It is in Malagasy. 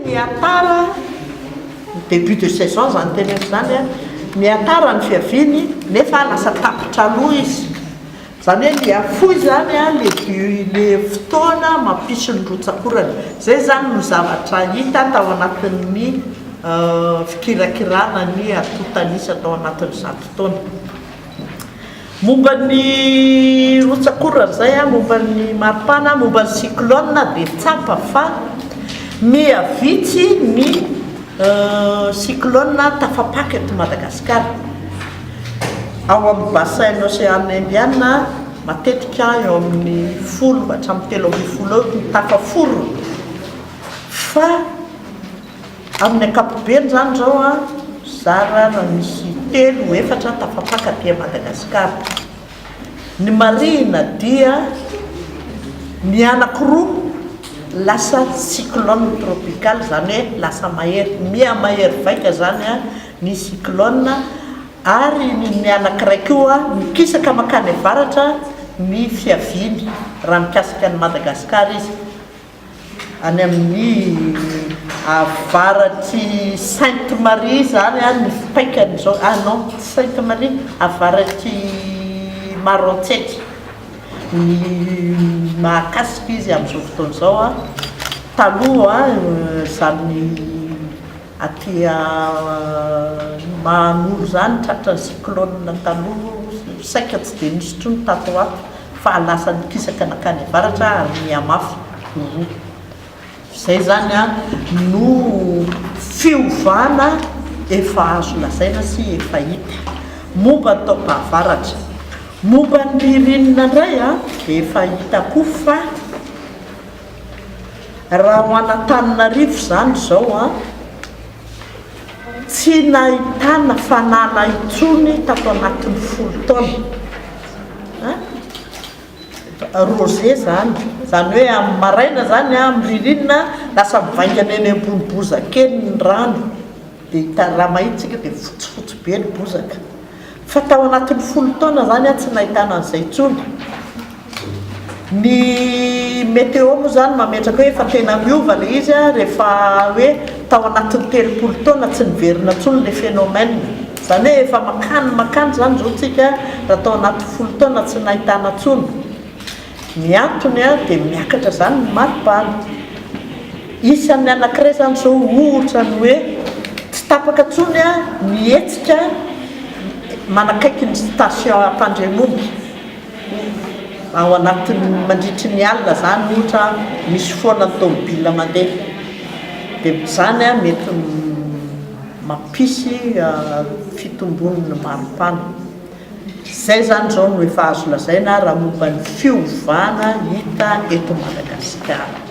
Mihatara, début de saison izany teneniko izany an, mihatara ny fiaviany nefa lasa tapitra aloha izy. Izany hoe mihafohy izany an le le fotoana mampisy ny rotsak'orana. Izay izany no zavatra hita tao anatin'ny fikirakirana ny antontan'isa tao anatin'ny 100 taona. Momba ny rotsak'orana izay, momba ny maripana, momba ny cyclone dia tsapa fa miha vitsy ny cyclone tafapaka eto Madagasikara. Ao amin'ny bassin océan Indiana matetika eo amin'ny 10 hatramin'ny 13 eo no tafaforona fa Amin'ny ankapobeny izany izao an, zara raha misy telo, efatra tafapaka aty Madagasikara. Ny marihina dia ny anankiroa lasa cyclone tropical, izany hoe lasa mahery, miha mahery vaika izany an ny cyclone ary ny anankiray koa mikisaka mankany avaratra ny fiaviany raha mikasika an'i Madagasikara izy. Any amin'ny avaratr'i Sainte Marie izany ny fipaikany izao, ah non tsy Sainte Marie, avaratr'i Maroantsetra ny mahakasika izy amin'izao fotoana izao an, taloha izany aty Mahanoro izany tratran'ny cyclone taloha saika tsy dia nisy intsony tato ho ato. Fa lasa nikisaka nankany avaratra ary nihamafy roa. Izay izany no fiovana efa azo lazaina sy efa hita momba ny taom-pahavaratra. Momba ny ririnina indray dia efa hita koa fa raha ho an'Antananarivo izany izao an, tsy nahitana fanala intsony tato anatin'ny 10 taona. Rosé zany, zany hoe amin'ny maraina zany an, amin'ny ririnina lasa mivaingana eny ambony bozaka eny ny rano, dia hita raha mahita isika dia fotsifotsy be ny bozaka. Fa tao anatin'ny 10 taona zany an tsy nahitana an'izay intsony. Ny météo moa izany mametraka hoe efa tena miova ilay izy rehefa hoe tao anatin'ny 30 taona tsy niverina intsony ilay phénomène. Izany hoe efa makany makany izany izao tsika raha tao anaty 10 taona tsy nahitana intsony. Ny antony dia miakatra izany ny maripana. Isan'ny anankiray izany izao ohatra ny hoe tsy tapaka intsony ny hetsika manakaiky ny station Ampandrianomby. Ao anatin'ny mandritry ny alina izany ohatra misy foana ny tomobile mandeha dia izany mety mampisy fitombon'ny maripana. Izay izany izao no efa azo lazaina raha momba ny fiovana hita eto Madagasikara.